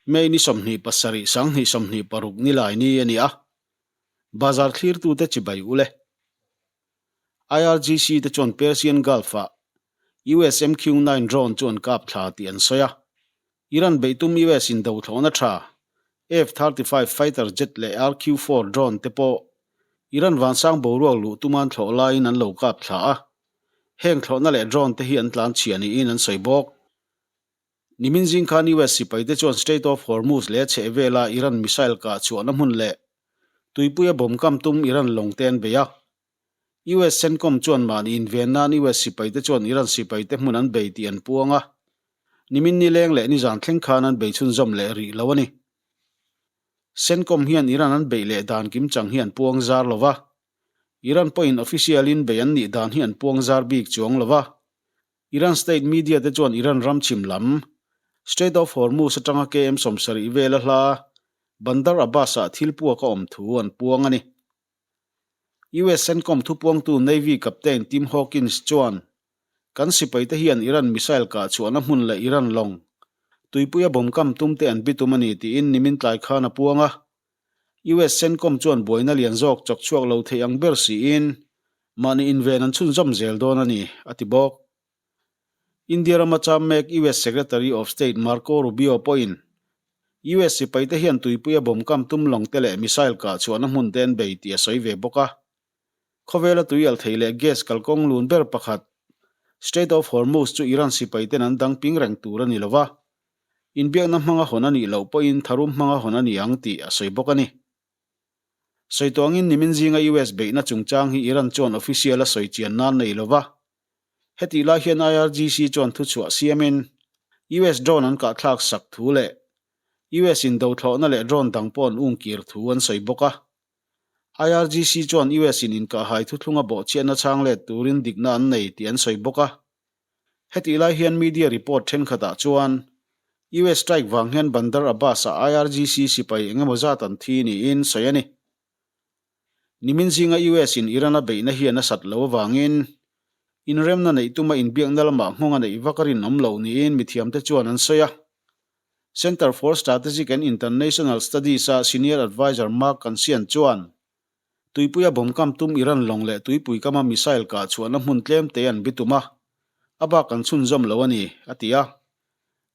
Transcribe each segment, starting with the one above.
May ni 27 2026 nilai ni a ni a, bazar thlirtute chibai u le. IRGC te chuan Persian Gulf-ah US MQ-9 drone chu an kap thla tih an sawi a, Iran beihtum US in dothlawhna tha F-35 fighter jet leh RQ-4 drone te pawh Iran vansang boruak luh tuma an thlawh laiin an lo kap thla a, heng thlawhna leh drone te hi an tlan chhia niin an sawi bawk. Nimin zing khan US sipaite chuan Strait of Hormuz leh a chhehvela Iran missile kah chhuahna hmun leh tuipuia bomb kam tum Iran lawng te an bei a. US CENTCOM chuan mahni inven nan US sipaite chuan Iran sipaite hmun an bei tih an puang a. Nimin nileng leh nizan thleng khan an bei chhunzawm leh rih lo a ni. CENTCOM hian Iran an beih leh dan kimchang hi an puang zar lo va. Iran pawhin official-in bei an nih dan hi an puang zar bik chuang lo va. Iran state media te chuan Iran ram chhim lam, Strait of Hormuz atanga KM 70 vela hla, Bandar Abbas-ah thil puak a awm thu an puang a ni. US CENTCOM thupuangtu Navy Captain Tim Hawkins chuan, Kan sipaite hian Iran missile kah chhuahna hmun leh Iran lawng, tuipuia bomb kam tumte an bitum a ni tiin nimin tlai khan a puang a. US CENTCOM chuan buaina lian zawk chawk chhuak lo thei ang ber siin mahni inven an chhunzawm zel dawn a ni, a ti bawk. India rama cham mek US Secretary of State Marco Rubio pawhin US sipaite hian tuipuia bomb kam tum lawng te leh missile kah chhuahna hmun te an bei tih a sawi ve bawk a. Khawvela tui al thei leh gas kalkawng lun ber pakhat Strait of Hormuz chu Iran sipaiten an dang ping reng tur a ni lo va, Inbiakna hmanga hawn a nih loh pawhin tharum hmanga hawn a ni ang tih a sawi bawk a ni. Sawi tawngin nimin zinga US beihna chungchang hi Iran chuan official a sawi chian nan nei lo va. Hetih lai hian IRGC chuan thuchhuah siamin US drone an kahthlak sak thu leh US in dothlawhna leh drone dang pawh an ungkir thu an sawi bawk a. IRGC chuan US in inkahhai thuthlunga bawhchhiatna chhang let turin dikna an nei tih an sawi bawk a. Hetih lai hian media report thenkhatah chuan US strike vang hian Bandar Abbas-ah IRGC sipai eng emaw zat an thi niin sawi a ni. Nimin zinga US-in Iran a beihna hian a sat lo avangin inremna neih tuma inbiakna lamah nghawng a neih vak a rinawm loh niin mithiamte chuan an sawi a. Center for Strategic and International Studies-a senior adviser Mark Cancian chuan Tuipuia bomb kam tum Iran lawng leh tuipui kama missile kah chhuahna hmun tlem te an bitum a, a bak an chhunzawm lo a ni, a ti a.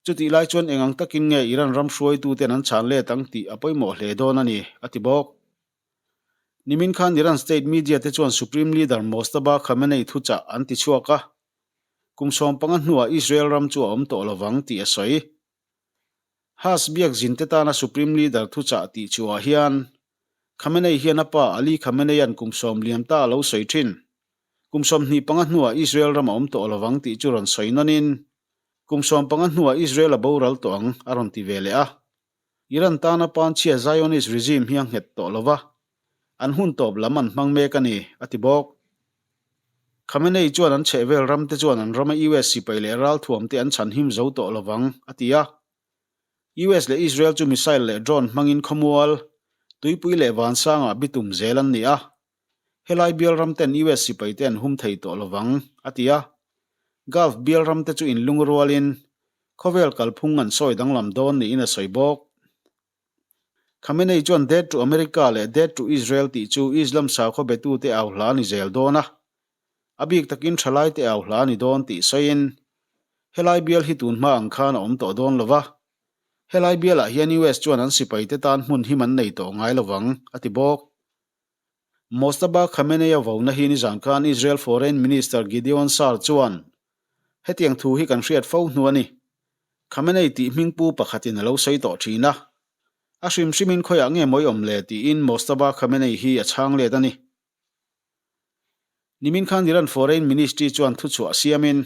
Chutih lai chuan eng ang takin nge Iran ram hruaituten an chhan let ang tih a pawimawh hle dawn a ni, a ti bawk. Nimin khan Iran state media te chuan Supreme Leader Mojtaba Khamenei thuchah an ti chhuak a, kum 15 hnuah Israel ram chu a awm tawh lovang tih a sawi. Haas biak zin te tana Supreme Leader thuchah tih chhuah hian Khamenei hian a pa Ali Khamenei-a'n kum sawm liam ta a lo sawi thin. Kum 25 hnuah Israel ram a awm tawh lovang tih chu rawn sawi nawnin, Kum 15 hnuah Israel a boral tawh ang, a rawn ti ve leh a. Iran tana panchhia Zionist regime hi a nghet tawh lova, an hun tawp lam an hmang mek a ni, a ti bawk. Khamenei chuan an chhehvel ramte chuan an rama US sipai leh ralthuamte an chhanhim zo tawh lovang, a ti a. US leh Israel chu missile leh drone hmangin khawmual, tuipui leh vansangah bitum zel an ni a. Helai bial ramten US sipaite an hum thei tawh lovang, a ti a. Gulf bial ramte chu inlung rualin khawvel kalphung an sawi danglam dawn niin a sawi bawk. Khamenei chuan Death to America leh Death to Israel tih chu Islam sakhaw betute au hla a ni zel dawn a, a bik takin thalaite au hla a ni dawn tih sawiin, Helai bial hi tun hma ang khan a awm tawh dawn lo va, helai bialah hian US chuan an sipaite tan hmun him an nei tawh ngai lovang, a ti bawk. Mojtaba Khamenei-a vona hi nizan khan Israel Foreign Minister Gideon Saar chuan, Hetiang thu hi kan hriat fo hnu a ni. Khamenei tih hmingpu pakhatin a lo sawi tawh thin a. A hrim hrimin khawiah nge mawi awm le tiin Mojtaba Khamenei hi a chhang let a ni. Nimin khan Iran Foreign Ministry chuan thuchhuah siamin,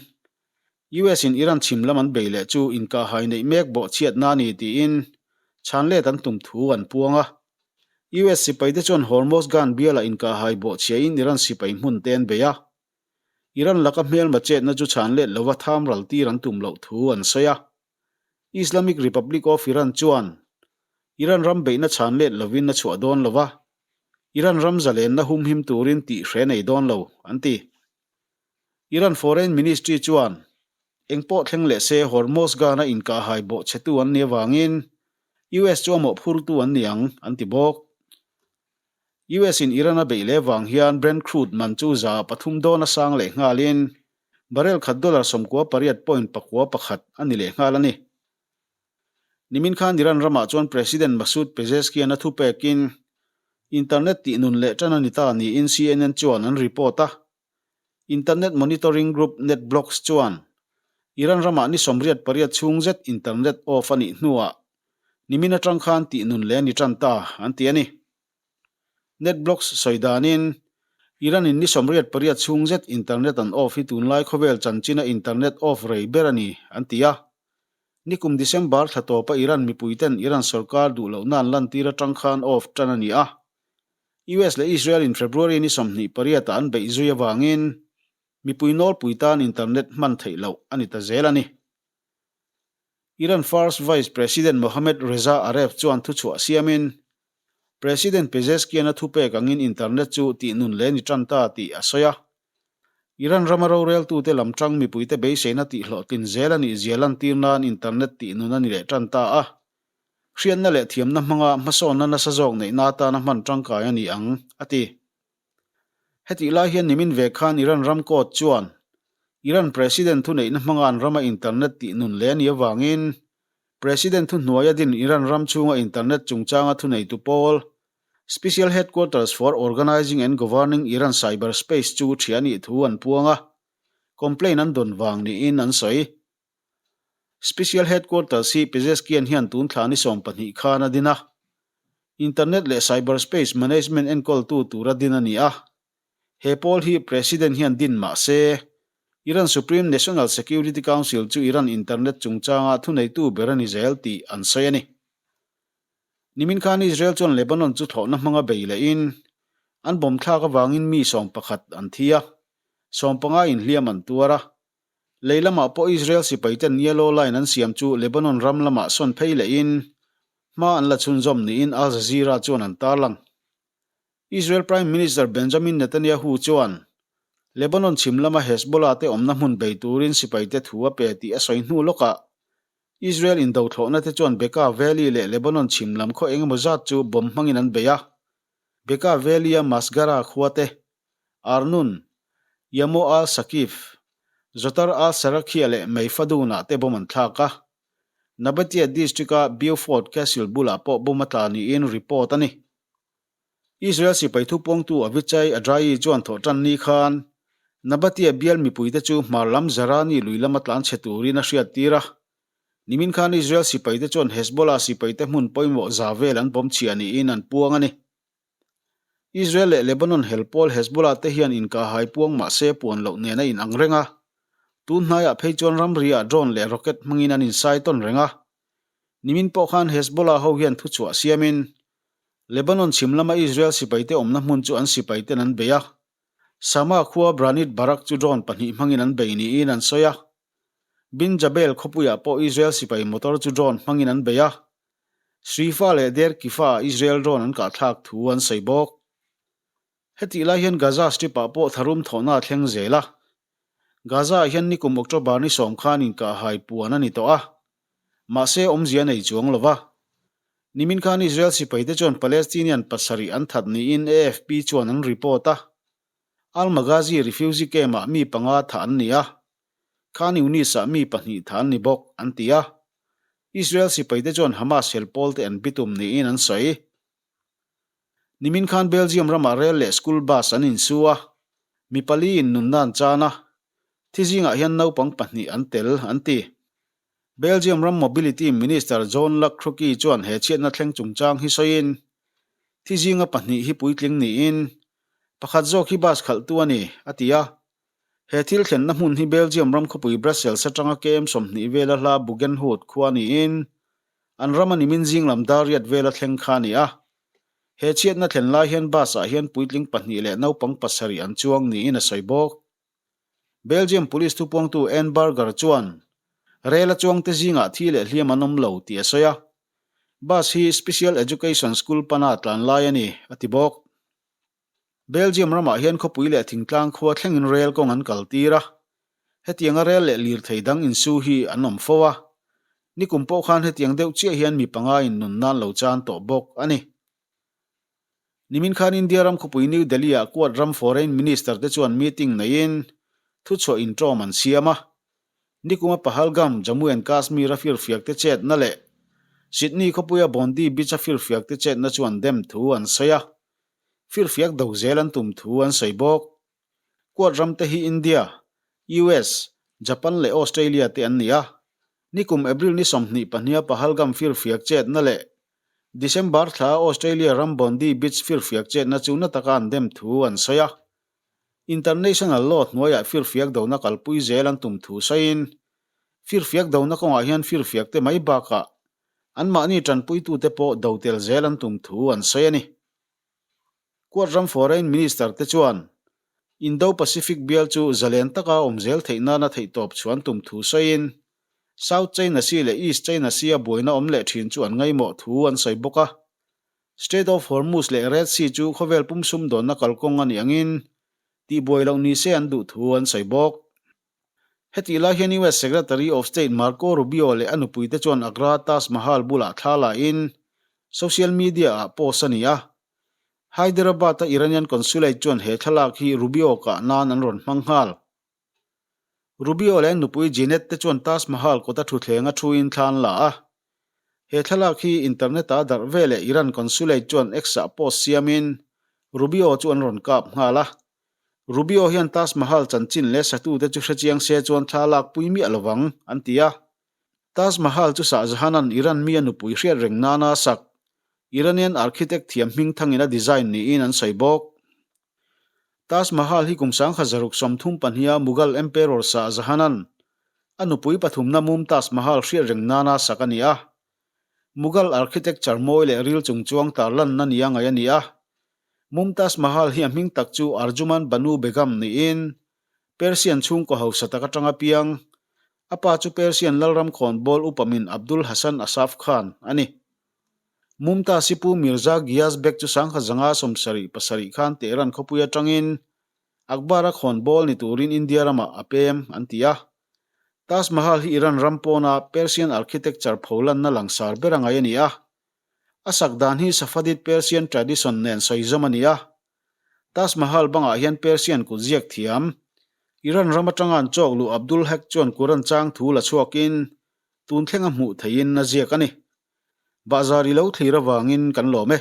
US in Iran chhim lam an bei leh chu inkahhai neih mek bawhchhiatna a ni tiin chhan let an tum thu an puang a. US sipaite chuan Hormozgan bialah inkahhai bawhchhiain Iran sipai hmun te an bei a. Iran laka hmelma chetna chu chhan let lova tham ral tir an tum loh thu an sawi a. Islamic Republic of Iran chuan Iran ram beihna chhan let lovin a chhuah dawn lova, Iran ram zalenna humhim turin tih hre nei dawn lo, an ti. Iran Foreign Ministry chuan engpawh thleng leh se Hormozgan-a inkahhai bawhchhetu an nih avangin US chu a mawhphurtu an ni ang, an ti bawk. US in Iran a beih leh vang hian Brent crude man chu 3% dawn a sang leh nghalin barrel khat dollar 98.61 a ni leh nghal a ni. Nimin khan Iran ramah chuan President Masoud Pezeshkian a thupekin internet tih nun leh tan a ni ta niin CNN chuan an report a. Internet monitoring group NetBlocks chuan Iran ramah ni 88 chhung zet internet off a nih hnuah nimin atang khan tih nun leh a ni tan ta an ti a ni. NetBlocks sawi danin Iran in ni 88 chhung zet internet an off hi tunlai khawvel chanchina internet off rei ber a ni an ti a. Nikum December thla tawpa Iran mipuiten Iran sorkar duh lohna an lantir atang khan off tan a ni a. US leh Israel in February ni 28 ah an beih zui avangin mipui nawlpui tan internet hman theih loh a ni ta zel a ni. Iran First Vice President Mohammad Reza Aref chuan thuchhuah siamin President Pezeshkian a thupek angin internet chu tihnun leh ni tan ta tih a sawi a. Iran rama roreltute lam tang mipuite beiseina tihhlawhtlin zel a nih zia lantir nan internet tihnun a ni leh tan ta a. Hriatna leh thiamna hmanga hmasawnna nasa zawk neihna atana hman tangkai a ni ang, a ti. Hetih lai hian nimin ve khan Iran ram court chuan Iran President thuneihna hmanga an rama internet tihnun leh a nih avangin President thuhnuaia din Iran ram chhunga internet chungchanga thuneitu pawl Special Headquarters for Organizing and Governing Iran Cyberspace chu ṭhia nih thu an puang a, complaint an dawn vang niin an sawi. Special Headquarters hi Pezeshkian hian tun thla ni 12 khan a din a, Internet leh Cyberspace Management enkawltu tura din a ni a. He pawl hi President hian din mah se, Iran Supreme National Security Council chu Iran Internet chungchanga thuneitu ber a ni zel tih an sawi a ni. Nimin khan Israel chuan Lebanon chu thlawhna hmanga bei lehin an bomb thlak avangin mi 11 an thi a, 15 inhliam an tuar a. Lei lamah pawh Israel sipaiten Yellow Line an siam chu Lebanon ram lamah sawn phei lehin hma an la chhunzawm niin Al Jazeera chuan an tarlang. Israel Prime Minister Benjamin Netanyahu chuan Lebanon chhim lama Hezbollah te awmna hmun bei turin sipaite thu a pe tih a sawi hnu lawkah Israel indothlawhna te chuan Bekaa Valley leh Lebanon chhim lam khaw engemaw zat chu bomb hmangin an bei a. Bekaa Valley-a Masgara khua te, Arnun, Yamo al-Saqif, Zotar al-Sarakhia leh Meifadun-ah te bomb an thlak a. Nabatieh district-a Beaufort Castle bulah pawh bomb a tla niin report a ni. Israel sipai thupuangtu Avichai Adraee chuan thawhtan ni khan Nabatieh bial mipuite chu hmar lam Zarani lui lama tlan chhe turin a hriattir a. Nimin khan Israel sipaite chuan Hezbollah sipaite hmun pawimawh za vel an bawm chhia niin an puang a ni. Israel leh Lebanon hel pawl Hezbollah te hian inkahhai puang mah se puan loh nen a inang reng a. Tun hnaiah phei chuan ramri-ah drone leh rocket hmangin an insai tawn reng a. Nimin pawh khan Hezbollah ho hian thuchhuah siamin Lebanon chhim lama Israel sipaite awmna hmun chu an sipaiten an bei a. Sama khua Branit Barak chu drone pahnih hmangin an bei niin an sawi a. Bin Jabel khawpuiah pawh Israel sipai motor chu drone hmangin an bei a. Srifa leh Deir Kifa-ah Israel drone an kahthlak thu an sawi bawk. Hetih lai hian Gaza Strip-ah pawh tharum thawhna a thleng zel a. Gaza-ah hian nikum October ni 10 khan inkahhai puan a ni tawh a. Mahse awmzia nei chuang lo va. Nimin khan Israel sipaite chuan Palestinian pasarih an that niin AFP chuan an report a. Al-Maghazi refugee camp-ah mi panga thah an ni a. Khan Yunis-ah mi pahnih thah an ni bawk, an ti a. Israel sipaite chuan Hamas hel pawlte an bitum niin an sawi. Nimin khan Belgium ramah rel leh school bus an insu a, mi pali in nunna an chan a, thi zingah hian naupang pahnih an tel, an ti. Belgium ram Mobility Minister John Luc Krucke chuan he chhiatna thleng chungchang hi sawiin, Thi zinga pahnih hi puitling niin, pakhat zawk hi bus khalhtu a ni, a ti a. He thil thlenna hmun hi Belgium ram khawpui Brussels atanga KM 20 vela hla Buggenhout khua niin, an rama nimin zing lam dar riat vela thleng kha a ni a. He chhiatna thlen lai hian bus-ah hian puitling pahnih leh naupang pasarih an chuang niin a sawi bawk. Belgium Police thupuangtu Anne Berger chuan rel a chuangte zingah thi leh hliam an awm lo tih a sawi a. Bus hi Special Education School pana tlan lai a ni, a ti bawk. Belgium ramah hian khawpui leh thingtlang khua thlengin rel kawng an kal tir a. Hetianga rel leh lirthei dang insu hi an awm fo a. Nikum pawh khan hetiang deuh chiah hian mi panga in nun nan lo chan tawh bawk a ni. Nimin khan India ram khawpui New Delhi-ah Quad ram Foreign Minister te chuan meeting neiin thuchhuah intawm an siam a. Nikuma Pahalgam, Jammu and Kashmir-a firfiak te chetna leh Sydney khawpuia Bondi Beach-a firfiak te chetna chuan dem thu an sawi a. Firfiak do zel an tum thu an sawi bawk. Quad ram te hi India, US, Japan leh Australia te an ni a. Nikum April ni 22 a Pahalgam firfiak chetna leh December thla a Australia ram Bondi Beach firfiak chetna chu na taka an dem thu an sawi a. International law hnuaiah firfiak dona kalpui zel an tum thu sawiin, firfiak dona kawngah hian firfiak te mai bakah anmahni tanpuitute pawh do tel zel an tum thu an sawi a ni. Quad ram Foreign Minister te chuan Indo-Pacific bial chu zalen taka awm zel theih nana theihtawp chhuan tum thu sawiin, South China Sea leh East China Sea-a buaina awm leh thin chu an ngaimawh thu an sawi bawk a. Strait of Hormuz leh Red Sea chu khawvel pum sumdawnna kalkawng a nih angin tihbuai loh ni se an duh thu an sawi bawk. Hetih lai hian US Secretary of State Marco Rubio leh a nupuite chuan Agra Taj Mahal bulah thla lain social media-ah post a ni a. Hyderabad-a Iranian Consulate chuan he thlalak hi Rubio kah nan an rawn hmang nghal. Rubio leh a nupui Jeanette te chuan Taj Mahal kawta thutthleng a thuin thla an la a. He thlalak hi internet-ah a darh veleh Iran Consulate chuan X-ah post siamin Rubio chu an rawn kap nghal a. Rubio hian Taj Mahal chanchin leh satute chu hrechiang se chuan thla lak pui miah lovang, an ti a. Taj Mahal chu Shah Jahan-a'n Iran mi a nupui hriat reng nana a sak, Iranian architect thiam hming thangin a design niin an sawi bawk. Taj Mahal hi kum 1632-a Mughal Emperor Shah Jahan-a'n a nupui pathumna Mumtaz Mahal hriat reng nana a sak a ni a. Mughal architecture mawi leh ril chungchuang tarlanna nia ngaih a ni a. Mumtaz Mahal hi a hming tak chu Arjuman Banu Begum niin Persian chhungkaw hausa tak atanga piang, a pa chu Persian lalram khawnbawl upamin Abdul Hasan Asaf Khan a ni. Mumtaz hi Pu Mirza Ghiyas Beg chu 1977 khan Tehran khawpui atangin Akbar-a khawnbawl ni turin India ramah a pem an ti a. Taj Mahal hi Iran ram pawna Persian architecture pholanna langsar ber a ngaih a ni a. A sak dan hi Safadid Persian tradition nen sawizawm a ni a. Taj Mahal bangah hian Persian kut ziak thiam, Iran ram atanga an chawk luh Abdul Haq chuan Quran chang thu la chhuakin tun thlenga hmuh theihin a ziak a ni. Bahzar i lo thlir avangin kan lawm e.